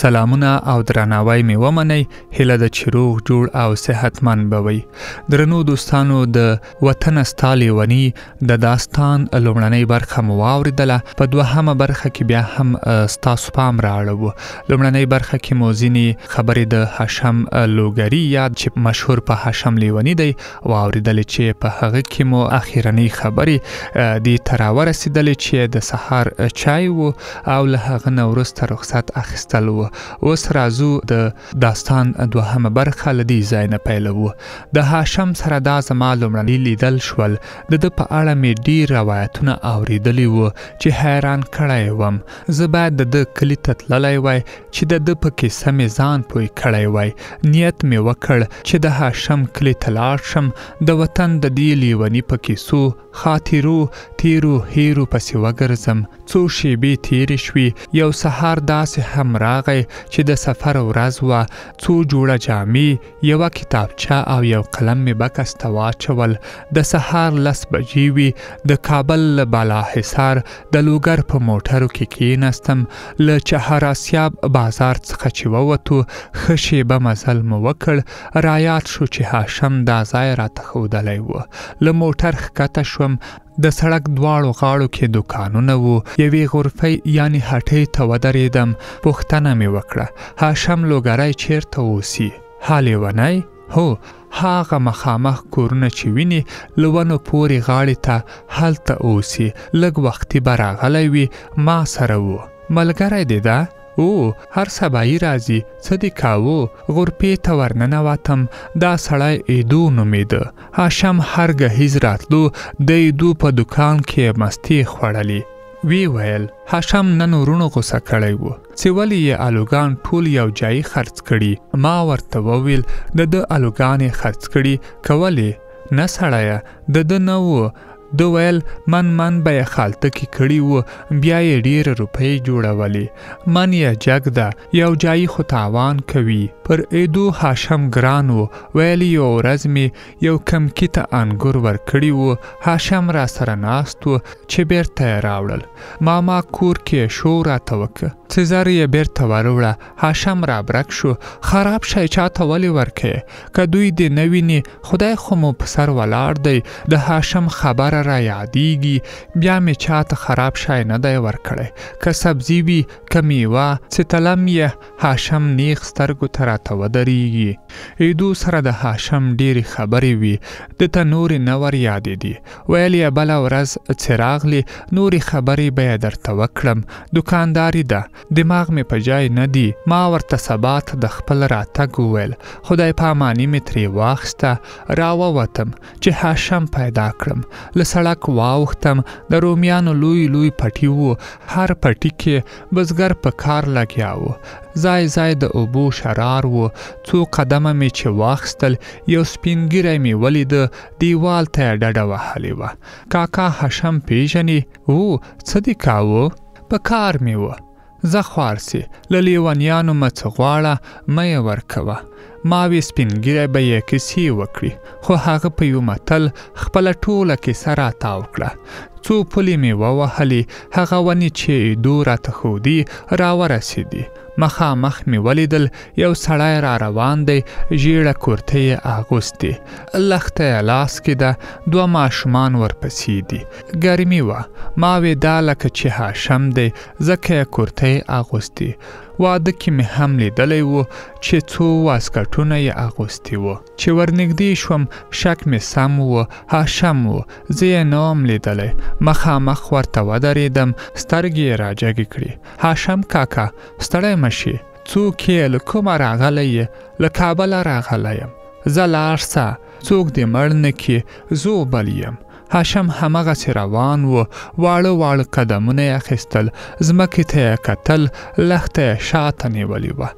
سلامونه او درناوی مې ومنئ. هیله ده چې روغ جوړ او صحتمند به وئ. درنو دوستانو، د وطن ستا لیوني د داستان لومړنۍ برخه مو واورېدله. په دوهمه برخه کې بیا هم ستاسو پام رااړوو. لومړنۍ برخه کې مو ځینې خبرې د هاشم لوګري یا چې مشهور په هاشم لیوني دی واورېدلې، چې په هغه کې مو اخیرنۍ خبرې دې ته راورسېدلې چې د سهار چای و او له هغه نه وروسته رخصت اخیستل و. اوس راځو د داستان دوهمه برخه له دې ځای نه پیلوو. د هاشم سره دا زما لومړني لیدل شول. د ده په اړه مې ډېر روایتونه اورېدلي وو چې حیران کړی وم. زه باید د ده کلي ته تللی وای چې د ده په کیسه مې ځان پوه کړی وای. نیت مې وکړ چې د هاشم کلي ته لاړ شم، د وطن د دې لیوني په کیسو، خاطرو، تیرو هیرو پسې وګرځم. څو شیبې تیرې شوې. یو سهار داسې هم راغی چې د سفر ورځ وه. څو جوړه جامې، یوه کتابچه او یو قلم مې بکس ته واچول. د سهار 10 بجې وې. د کابل له بالاحصار د لوګر په موټرو کې کیناستم. له چهاراسیاب بازار څخه چې ووتو، ښه شیبه مزل مو وکړ. رایاد شو چې هاشم دا ځای راته ښودلی و. له موټر ښکته شوم. د سړک دواړو غاړو کې دوکانونه وو. یوې غرفې یعنی هټۍ ته ودرېدم. پوښتنه مې وکړه، هاشم لوګری چیرته اوسي؟ ها لیونی؟ هو، هغه مخامخ کورونه چې ویني له ونو پورې غاړې ته، هلته اوسي. لږ وختي به راغلی وي، ما سره و. ملګری دې ده؟ او هر سبایی راځي. څه دې کاوه؟ غرفې ته ورننوتم. دا سړی ایدو نومېده. هاشم هر ګهیځ راتلو، د ایدو په دوکان کې مستې خوړلې. وی ویل، هاشم نن وروڼو غوسه کړی و چې ولې یې الوګان ټول یو جای خرڅ کړي. ما ورته وویل، د ده الوګان یې خرڅ کړي که ولې؟ نه سړیه، د ده نه و. ده ویل من من به یې خالتکې کړي وو، بیا یې ډېره روپۍ جوړولې. من یې جګ ده، یو جایی خو تاوان کوي. پر ایدو هاشم ګران و. ویل یوه ورځ مې یو کمکي ته انګور ورکړي وو. هاشم را سره ناست و چې بیرته یې راوړل. ماما کور کې یې شور راته وکړه چې زر یې بیرته وروړه. هاشم رابرک شو، خراب شی چاته ولې ورکوې؟ که دوی دې نه ویني، خدای خو مو په سر ولاړ دی. د هاشم خبره را یادیږي، بیا مې چاته خراب شی نه دی ورکړی، که سبزي وي که میوه. چې تلم یې هاشم نیغ سترګو ته راته ودرېږي. ایدو سره د هاشم ډېرې خبرې وي، ده ته نورې نه ور یادېدې. ویل یې بله ورځ چې راغلې نورې خبرې به یې درته وکړم. دوکانداري ده، دماغ مې په جای نه دی. ما ورته سبا ته د خپل راتګ وویل. خدای پاماني مې ترې واخیسته. راووتم چې هاشم پیدا کړم. له سړک واوښتم. د رومیانو لوی لوی پټي وو. هر پټي کې بزګر په کار لګیا و. ځای ځای د اوبو شرار و. څو قدمه مې چې واخیستل، یو سپین ږیری مې ولیده، دیوال ته یې ډډه وهلې وه. کاکا هاشم پیژنې؟ او څه دې کاوه؟ په کار مې و. زه خوار سي، له لیونیانو مه څه غواړه، مه یې ورکوه. ما وی سپین ږیری به یې کیسې وکړي، خو هغه په یو متل خپله ټوله کیسه راتاو کړه. څو پلې مې ووهلې، هغه ونې چې ایدو راته ښودې راورسېدې. مخامخ مې ولیدل یو سړی را روان دی، ژیړه کورتۍ یې اغوستې، لښته یې لاس کې ده، دوه ماشومان ورپسې دي. ګرمي وه. ما وې دا لکه چې هاشم دی، ځکه یې کورتۍ اغوستې. واده کې مې هم لیدلی و چې څو واسکټونه یې اغوستي وو. چې ورنږدې شوم، شک مې سم و، هاشم و. زه یې نه وم لیدلی. مخامخ ورته ودرېدم، سترګې یې راجګې کړې. هاشم کاکا، ستړی مه شې. څوک یې؟ له کومه راغلی یې؟ له کابله راغلی یم. زه لاړ سه، څوک دې مړ نه کړي، ژوبل یم. هاشم همغسې روان و، واړه واړه قدمونه یې اخیستل، ځمکې ته یې کتل، لښته یې شاته نیولې وه.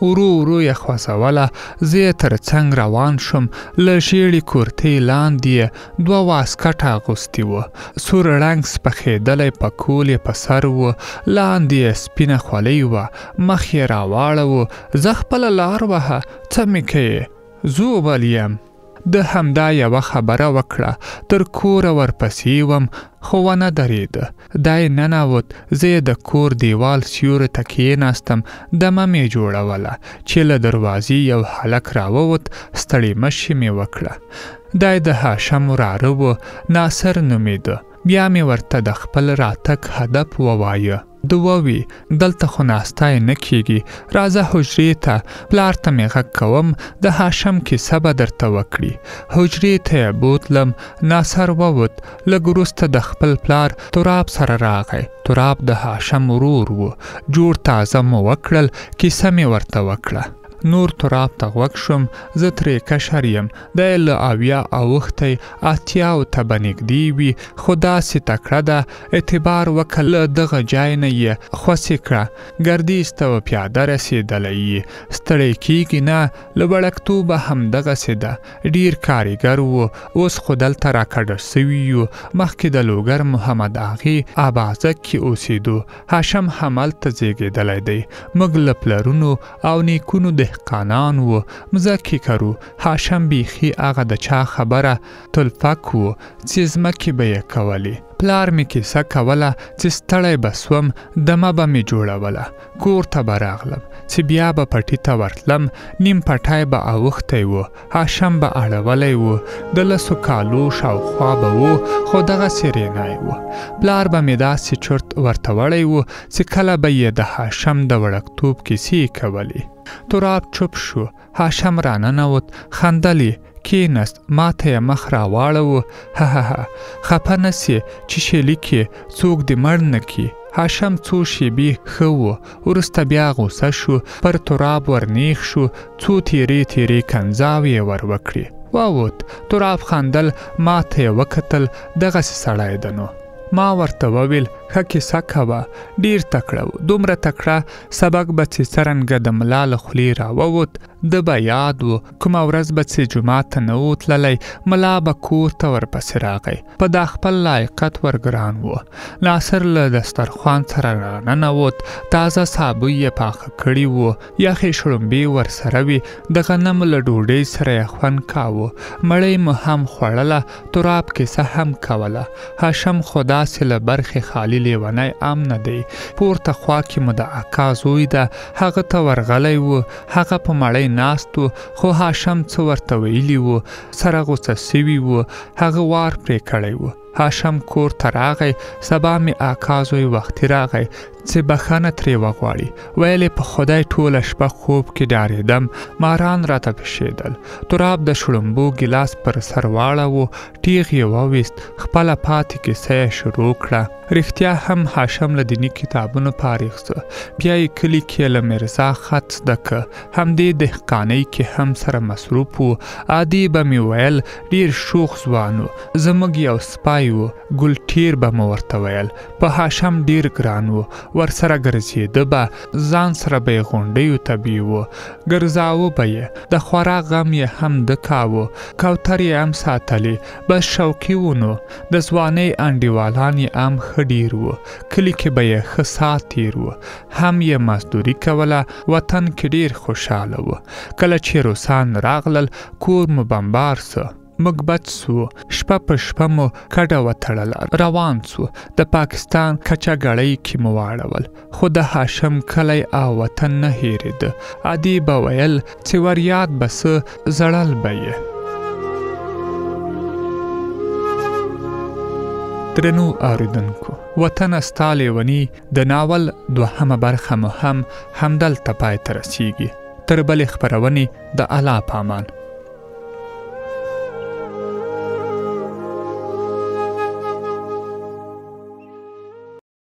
ورو ورو یې خوځوله. زه یې تر څنګ روان شوم. له ژیړې کورتۍ لاندې یې دوه واسکټه اغوستي وو. سور رنګ سپخېدلی پکول یې په سر و، لاندې یې سپینه خولۍ وه. مخ یې راواړوه، زه خپله لار وهه، څه مې کوې؟ ژوبل یم. ده همدا یوه خبره وکړه، تر کوره ورپسې وم، خو ونه درېده. دی ننوت، زه یې د کور دیوال سیوري ته کښېناستم، دمه مې جوړوله چې له دروازې یو هلک راووت، ستړې مشي مې وکړه. دی د هاشم وراره و، ناصر نومېده. بیا مې ورته د خپل راتګ هدف ووایه. ده ووی، دلته خو ناستی نه کېږي، راځه حجرې ته، پلار ته مې غږ کوم، د هاشم کیسه به درته وکړي. حجرې ته یې بوتلم، ناصر ووت. لږ وروسته د خپل پلار تراب سره راغی. تراب د هاشم ورور و. جوړ تازه مو وکړل، کیسه مې ورته وکړه. نور تراب ته غوږ شوم، زه ترې کشر یم، دی له 70 اوښتی، 80 ته به نږدې وي، خو داسې تکړه ده، اعتبار وکړه، له دغه جای نه یې خوسې کړه، ګردیز ته به پیاده رسېدلی یې، ستړی کېږي نه، له وړکتوبه همدغسې ده، ډېر کاریګر و، اوس خو دلته راکډه سوي یو، مخکې د لوګر محمد اغې ابازک کې اوسېدو، هاشم هملته زېږېدلی دی، موږ له پلرونو او نیکونو دهقانان و، مځکې کرو. هاشم بیخي هغه د چا خبره تلفک و چې ځمکې به یې کولې. پلار مې کیسه کوله چې ستړی به سوم، دمه به مې جوړوله، کور ته به راغلم چې بیا به پټي ته ورتلم، نیم پټی به اوښتی و، هاشم به اړولی و، د 10 کالو شاوخوا به و، خو دغسې رینی و. پلار به مې داسې چرت ورته وړی و چې کله به یې د هاشم د وړکتوب کیسې کولې. تراب چوپ شو، هاشم راننوت، خندل یې، کېناست، ما ته یې مخ راواړوه، هههه، خفه نه سې چې شېلي کې څوک دې مړ نه کړي. هاشم څو شېبې ښه و، وروسته بیا غوسه شو، پر تراب ورنیغ شو، څو تیرې تیرې کنځاوې یې ور وکړې، ووت. تراب خندل، ما ته یې وکتل، دغسې سړی ده نو. ما ورته وویل، ښه کیسه کوه، ډېر تکړه و، دومره تکړه، سبق به چې څرنګه د ملا له خولې راووت، ده به یاد و. کومه ورځ به چې جومات ته نه و تللی، ملا به کور ته ورپسې راغی، په دا خپل لایقت ورګران و. ناصر له دسترخوان سره راننوت، تازه سابوی یې پاخه کړي وو، یخې شړومبې ورسره وې، د غنمو له ډوډۍ سره یې خوند کاوه، مړۍ مو هم خوړله، تراب کیسه هم کوله. هاشم خو داسې له برخې خالي لیونی ام نه دی، پورته خوا کې مو د اکا زوی ده، هغه ته ورغلی و، هغه په مړۍ ناست و، خو هاشم څه ورته ویلي و، سره غوسه سوي و، هغه وار پرې کړی و. هاشم کور ته راغی، سبا مې اکا زوی وختي راغی چې بخښنه ترې وغواړي. ویل یې په خدای ټوله شپه خوب کې ډارېدم، ماران راته پېښېدل. تراب د شړومبو ګیلاس پر سر واړاوه، ټیغ یې وویست، خپله پاتې کیسه یې شروع کړه. رښتیا هم هاشم له دیني کتابونو فارغ سو، بیا یې کلي کې له میرزا خط زده که، همدې دهقانۍ کې هم سره مصروف و. عادي به مې ویل ډېر شوخ ځوان و، زموږ یو سپی و، ګل ټیر به مو ورته ویل، په هاشم ډېر ګران و، ورسره ګرځېده به، ځان سره به یې غونډیو ته بیوه، ګرځاوه به یې، د خوراک غم یې هم ده کاوه، کوترې یې هم ساتلې، بس شوقي و نو، د ځوانۍ انډیوالان یې هم ښه ډېر وو، کلي کې به یې ښه ساعت تېر و، هم یې مزدوري کوله، وطن کې ډېر خوشحاله و. کله چې روسان راغلل، کور مو بمبار سو، موږ بچ سو، شپه په شپه مو کډه وتړله، روان سو، د پاکستان کچه ګړۍ کې مو واړول، خو د هاشم کلی او وطن نه هېرېده. عادي به ویل چې وریاد به سه، ژړل به یې. درنو اورېدونکو، وطنه ستا لیوني د ناول دوهمه برخه مو هم همدلته پای ته رسیږي. تر بلې خپرونې د الله په امان.